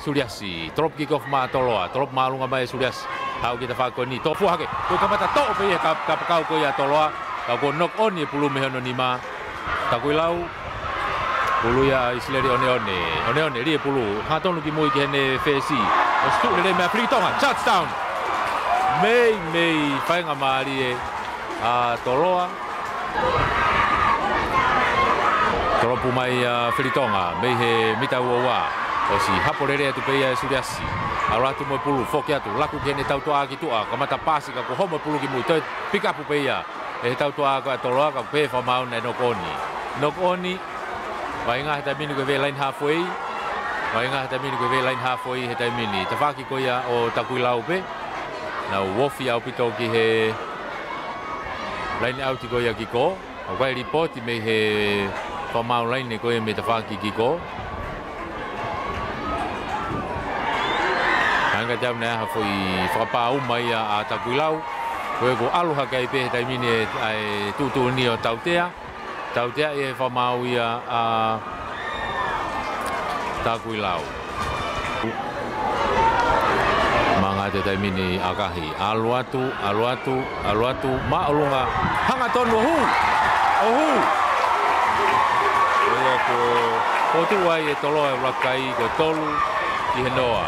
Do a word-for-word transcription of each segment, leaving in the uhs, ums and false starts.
Suliasi, drop kick off maʻa Toloa, drop māʻolunga mai ʻe Suliasi. Haʻu ki he tafaʻaki ko eni, toʻo fua hake, kuo kamata toʻo pē ia ka, kapakau ko ia ʻa Toloa, ka kuo knock on e pulu mei hono nima. Takuilau, pulu ia ʻa ʻIsileli ʻOneʻone, ʻOneʻone, lī e pulu, hangatonu ki mui ki heʻene fesi. ʻOsi tuʻu lelei meia Filitonga, touchdown. Meimei faingamālie ʻa Toloa. Tolopu mai ʻa Filitonga, mei he mita ua ua. ʻOsi hapo lelei atu pē ia ʻe Suliasi. ʻAlu atu mo e pulu, foki atu, laku ki heʻene tautoʻa ki tuʻa, kamata paasi ka kuo homo e pulu ki mui, toe pick up pē ia ʻe he tautoʻa ko ia ʻa Toloa, ka kuo pehē fakamaau naʻe knock on. Knock on, vaʻinga he taimi ni ko e vē laine halfway, vaʻinga he taimi ni ko e vē laine halfway he taimi ni. Tafaʻaki ko ia ʻo Takuilau pē, nau ofi ʻaupito ki he laine ʻauti ko ia kiko. ʻOku ʻi ai e lipooti mei he fakamaau laine ko ia mei he tafaʻaki kiko. Hangē kiate au naʻe ʻi ai ha foʻi fakapā uma ia ʻa Takuilau. Ko ia kuo ʻalu hake ai pē he taimi ni ʻa e tuʻutuʻuni ʻo tautea. Tautea ʻi he fakamaau ia ʻa Takuilau. Manga atu he taimi ni ʻa Kahi. ʻAlu atu, ʻalu atu, ʻalu atu, māʻolunga, hangatonu ʻo hū! ʻO hū! Ko ia kuo fotu ai ʻe Toloa e ʻuluaki kai, ko e tolu ki he noa.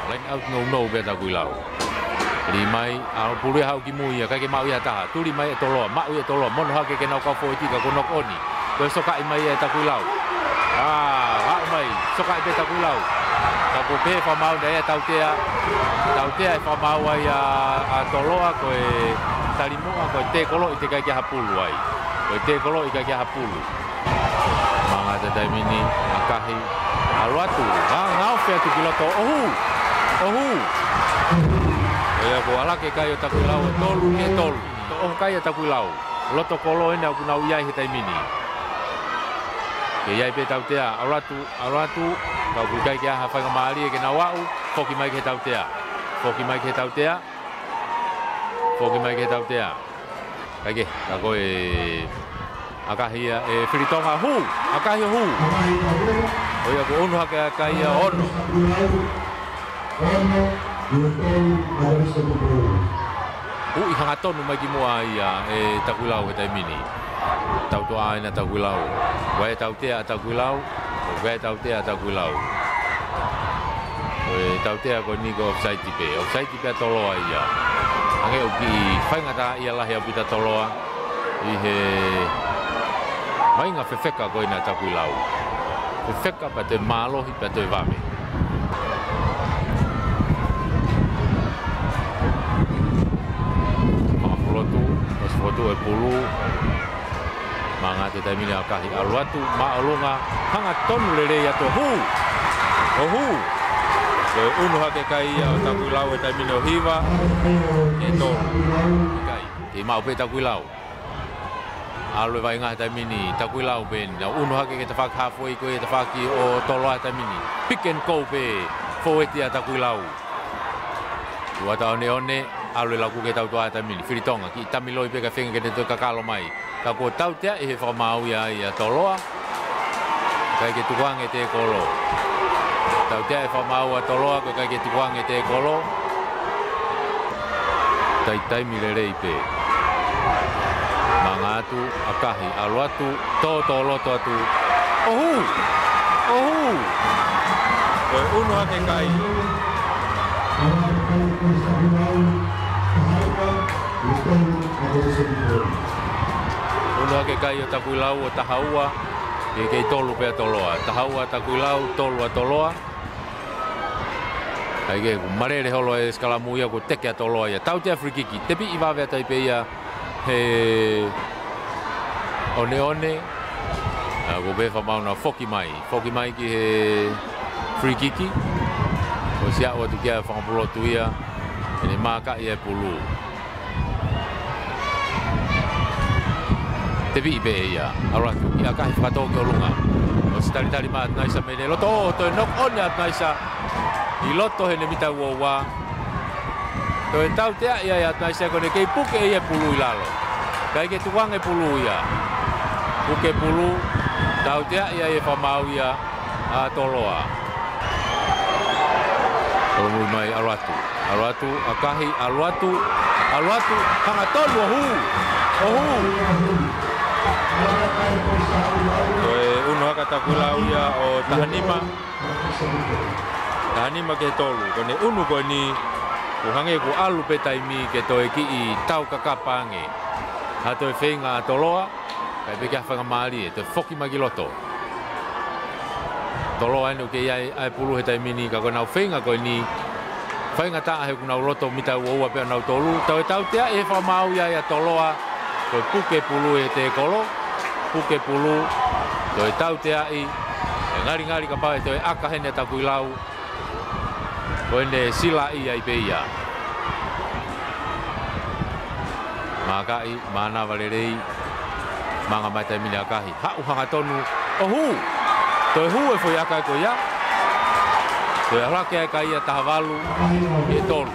Line out nounou pē ʻa Takuilau. Lī mai, ʻa, pulu ia haʻu ki mui ia, ʻikai ke maʻu ia ha taha. Tuli mai ʻe Toloa, maʻu ia ʻe Toloa, mono hake ke nau kau fōueti ka kuo knock on. Ko e sokaʻi mai ʻe Takuilau. ʻĀ, haʻu mai, sokaʻi pē Takuilau. Ka kuo pehē fakamaau naʻe ʻi ai e tautea. Tautea e fakamaau ai ʻa, ʻa Toloa, ko e talimuʻa, ko e tēkoloʻi te ʻikai ke ʻi ai ha pulu ai. Ko e tēkoloʻi ʻikai ke ʻi ai ha pulu. Manga atu he taimi ni, ʻa Kahi. ʻAlu atu, nga-, ngaofe atu ki loto, ʻo hū! ʻO hū! Ko ia kuo ʻalu hake e kai ʻo Takuilau ʻo tolu ki he tolu. Toʻo kai ʻa Takuilau. Loto kolo eni ʻoku nau ʻi ai he taimi ni. Ke ʻi ai pē tautea, ʻalu atu, ʻalu atu. Ka ʻoku ʻikai ke ʻi ai ha faingamālie ke nau aʻu, foki mai ki he tautea. Foki mai ki he tautea. Foki mai ki he tautea. Kae kehe, ka ko e ʻa Kahi ia, ʻe Filitonga hū, ʻa Kahi ʻo hū. Ko ia kuo ʻunu hake ʻa e kai ia ʻo ono. Uʻi hangatonu mai ki muʻa ia ʻe Takuilau he taimi ni. Tautoʻa ʻena ʻa Takuilau. Ko e tautea ʻa Takuilau. Ko e tautea ʻa Takuilau. Ko e tautea ko eni ko e offside pē. Offside pē ʻa Toloa ia. Hangē ʻoku kiʻi faingataʻaʻia lahi ʻaupito ʻa Toloa ʻi he vaʻinga fefeka ko ena ʻa Takuilau. Fefeka pea toe mālohi pea toe vave. Fakapulotu, ʻosi fotu e pulu. Manga atu he taimi ni ʻa Kahi ʻalu atu, māʻolunga, hangatonu lelei atu ʻo hū. ʻO hū. Ko e ʻunu hake kai ia ʻo Takuilau he taimi ni ʻo hiva. Ke tolu. ʻIkai, kei maʻu pē Takuilau. ʻAlu e vaʻinga he taimi ni, Takuilau pē eni. Nau ʻunu hake ki he tafaʻaki halfway ko ia tafaʻaki ʻo Toloa he taimi ni. Pick and go pē, fōueti ʻa Takuilau. Tuʻa ʻa ʻOneʻone, ʻalu e laku ki he tautoʻa he taimi ni. Filitonga, kiʻi tamiloi pē ka feinga ke ne toe kakalo mai. Ka kuo tauteaʻi he fakamaau ia ʻa Toloa. ʻIkai ke tukuange tēkolo. Tauteaʻi e fakamaau ʻa Toloa, ko e ʻikai ke tukuange tēkolo. Taimi lelei pē. Manga atu, ʻa Kahi, ʻalu atu, tō, tō loto atu. ʻO hū! ʻO hū! Ko e ʻunu hake kai. ʻUnu hake kai ʻo Takuilau ʻo taha ua, kei, kei tolu pē ʻa Toloa. Taha ua ʻa Takuilau, tolu ʻa Toloa. ʻIkai ke, kuo malele holo e sikalamu ia, kuo teke ʻa Toloa ia. Tautea free kick, tepiʻi vave atu ai pē ia he ʻOneʻone. ʻA, kuo pehē fakamaau naʻa foki mai. Foki mai ki he free kick. ʻOsi aʻu atu ki ai ʻa Fakapulotu ia. ʻEne maaka ia e pulu. Tepiʻi pē ia, ʻalu atu, ʻa Kahi fakatō ki ʻolunga. ʻOsi talitali mai ʻa Tunaisa mei loto, ʻo toe knock on ʻa Tunaisa. ʻI loto heʻene mita ua ua. Toe tauteaʻi ai ʻa Tunaisa ko ʻene kei puke ia e pulu ʻi lalo. ʻIkai ke tukuange pulu ia. Puke pulu, tauteaʻi ai e fakamaau ia ʻa Toloa. Tolomui mai, ʻalu atu. ʻAlu atu, ʻakahi, ʻalu atu. ʻAlu atu, hangatonu, ʻo hū. ʻO hū. Ko e ʻunu ʻa Takuilau ia ʻo taha nima. Taha nima ki he tolu. Ko ʻene ʻunu ko eni, kuo hangē kuo ʻalu pē taimi ke toe kiʻi tau kakapa ange. Ha toe feinga ʻa Toloa. Kae pehē ki ha faingamālie, toe foki mai ki loto. Toloa eni ʻoku kei ʻi ai ʻa e pulu he taimi ni, ka ko ʻenau feinga ko eni, faingataʻa he ʻoku nau loto mita ua ua pē ʻa nautolu, toe tauteaʻi he fakamaau ia ʻa Toloa, toe puke pulu he tēkolo, puke pulu, toe tauteaʻi, ʻe ngalingali kapau ʻe toe ʻaka heni ʻa Takuilau, ko ʻene silaʻi ai pē ia. Mākaʻi, mānava lelei, manga mai taimi ni ʻakahi. Haʻu hangatonu, ʻo hū. Toe hū e foʻi ʻaka ko ia. Toe ʻalu hake ʻa e kai ia taha valu ki he tolu.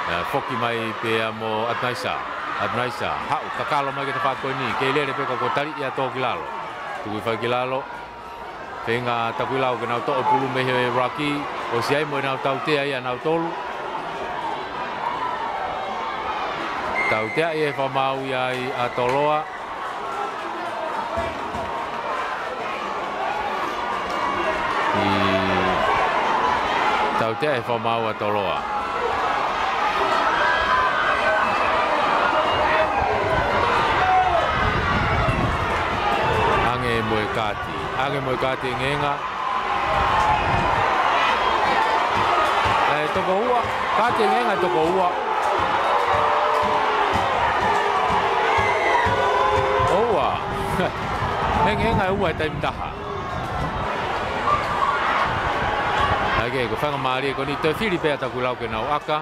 ʻE, foki mai pē ia mo ʻAtunaisa. ʻAtunaisa, haʻu, kakalo mai ki he tafaʻaki ko eni. Kei lele pē ka kuo taliʻi ʻa Tō ki lalo. Tuku hifo ki lalo. Feinga Takuilau ke nau toʻo pulu mei he ruckman, ʻosi ai mo ʻenau tautea ia ʻanautolu. Tauteaʻi he fakamaau ia ʻa Toloa. ʻI, tauteaʻi he fakamaau ʻa Toloa. Hangē mo e kaati. Hangē mo e kaati ʻe ngeenga. ʻE toko ua. Kaati ʻe ngeenga toko ua. ʻOua. ʻE ngeenga ʻe ua he taimi taha. ʻAi ke, ko e faingamālie ko eni, toe fili pē ʻa Takuilau ke nau ʻaka.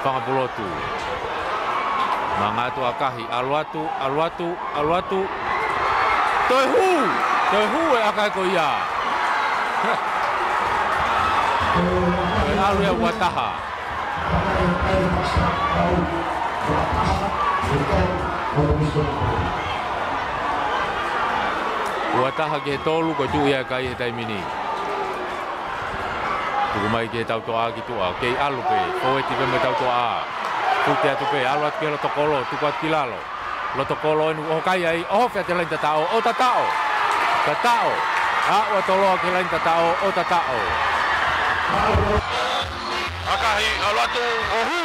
Fanga pulotu. Manga atu ʻakahi, ʻalu atu, ʻalu atu, ʻalu atu. Toe hū! Toe hū e ʻaka ko ia. Toe ʻalu ia ua taha. Ua taha ki he tolu, ko e tuʻu ia e kai he taimi ni. Tuku mai ki he tautoʻa ki tuʻa, kei ʻalu pē, fōueti pē mo e tautoʻa. Fute atu pē, ʻalu atu ki he loto kolo, tuku atu ki lalo. Loto kolo eni, ʻoho kai ai, ʻoho fē ʻa e laine tataʻo, ʻo tataʻo. Tataʻo. Aʻu ʻa Toloa ki he laine tataʻo, ʻo tataʻo. ʻAkahi, ʻalu atu, ʻo hū.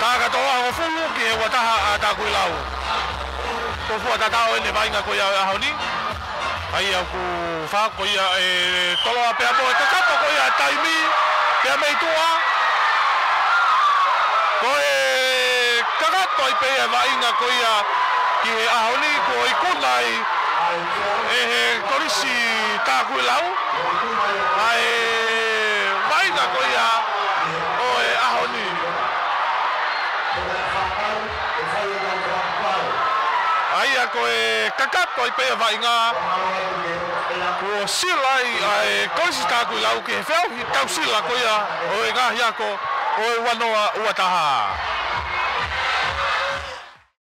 Taha ka Toloa hongofulu ki he ua taha ʻa Takuilau. Ko e fuʻu tataʻo eni e vaʻinga ko ia ʻo e ʻaho ni. ʻA ia ʻoku fakahoko ia ʻe Toloa pea mo e kakato ko ia taimi, pea mei tuʻa. Ko e kakato ai pē ia e vaʻinga ko ia ki he ʻaho ni, kuo ikuna ai ʻe he Kolisi Takuilau ʻa e vaʻinga ko ia ʻo e ʻaho ni. ʻA ia ko e kakato ai pē ia e vaʻinga, kuo sila ai ʻa e Kolisi Takuilau ki he feʻauhi tausila ko ia ʻo e ngaahi ako ʻo e ua noa ua taha.